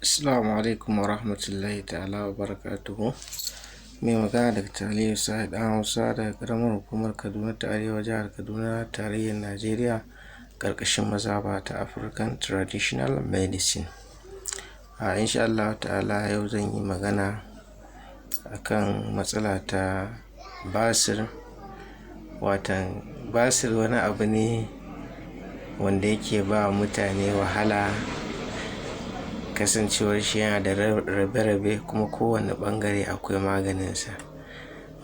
Assalamu alaikum wa rahmatullahi ta'ala wa barakatuhu. Mai magana Dr. Aliyu Sa'id ɗan Hausa daga ƙaramar hukumar Kaduna ta Arewa, jihar Kaduna, tarayyar Najeriya, ƙarƙashin mazhaba ta African Traditional Medicine. A insha Allah ta'ala yau zan yi magana akan matsala ta basir. Watan basir wani abu ne wanda yake ba mutane wahala, kasancewar shi yana da rabe-rabe, kuma kowane ɓangare akwai maganinsa.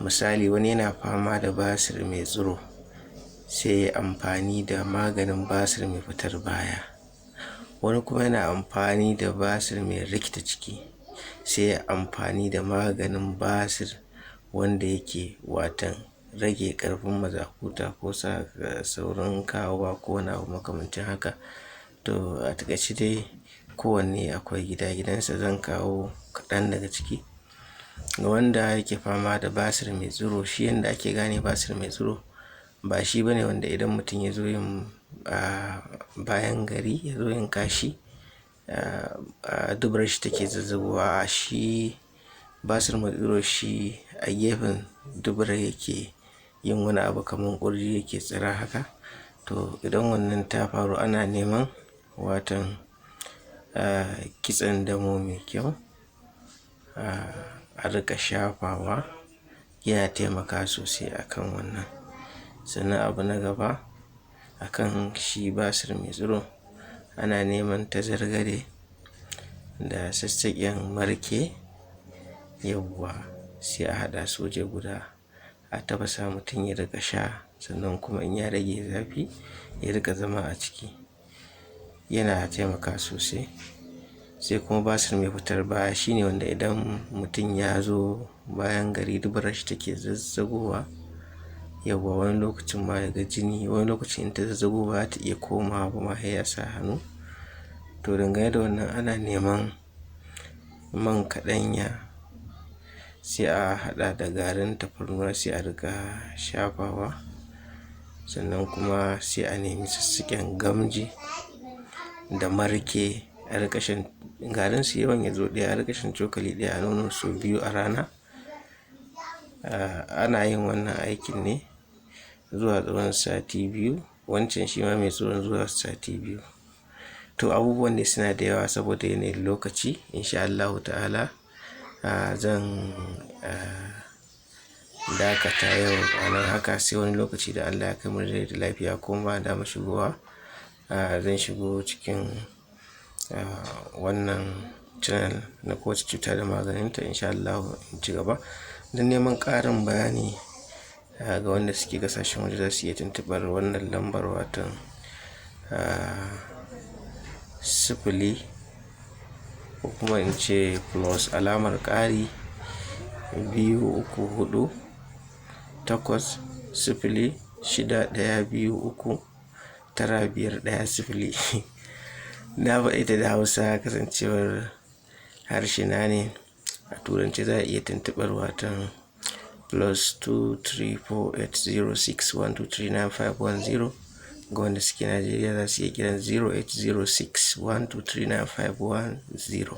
Misali, wani yana fama da basir mai tsiro, sai ya amfani da maganin basir mai fitar baya. Wani kuma yana amfani da basir mai rikita ciki, sai ya amfani da maganin basir wanda yake watan rage ƙarfin mazakuta ko sa saurin kawowa ko wani abu makamancin haka. To, a taƙaice dai kowanne akwai gida gidansa, zan kawo kaɗan daga ciki. Ga wanda yake fama da basir mai tsiro, shi yanda ake gane basir mai tsiro ba shi bane wanda idan mutum ya zo yin bayan gari, ya zo yin kashi, duburar shi take zazzagowa. A'a, shi basir mai tsiro shi a gefen duburar yake yin wani abu kamar ƙurji yake tsira haka. To, idan wannan ta faru, ana neman watan kitsen damo mai kyau a riƙa shafawa, yana taimakawa sosai akan wannan. Sannan abu na gaba akan shi basir mai tsiro, ana neman tazargade da sassaƙen marke, yauwa, sai a haɗa su waje guda a tafasa, mutum ya riƙa sha. Sannan kuma in ya rage zafi, ya riƙa zama a ciki, yana taimakawa sosai. Sai kuma basir mai fitar baya, shine wanda idan mutum ya zo bayan gari, duburar shi take zazzagowa, yauwa, wani lokacin ma ya ga jini, wani lokacin in ta zazzago ba za ta iya komawa ba ma sai ya sa hannu. To, dangane da wannan, ana neman man kaɗanya, sai a haɗa da garin tafarnuwa, sai a riƙa shafawa. Sannan kuma sai a nemi sassaƙen gamji da marke, a riƙa shan garin su, yawan ya zo ɗaya, a riƙa shan cokali ɗaya a nono sau biyu a rana. Ana yin wannan aikin ne zuwa tsawon sati 2, wancan shi ma mai tsiron zuwa sati 2. To, abubuwan dai suna da yawa, saboda yanayin lokaci, insha Allahu ta'ala zan dakata yau a nan haka, sai wani lokaci da Allah ya kai mu rai da lafiya kuma ba dama shigowa, zan shigo cikin wannan channel na kowace cuta da maganinta, insha Allahu in ci gaba. Don neman ƙarin bayani, ga wanda suke ƙasashen waje, za su iya tuntuɓar wannan lambar, watan 0 ko kuma in ce plus alamar ƙari 234 806 123 9510. Na faɗe ta da Hausa kasancewar harshe na ne. A Turanci za a iya tuntuɓar watan +234 806 123 9510. Ga wanda suke Najeriya, za su iya kiran 08061239510.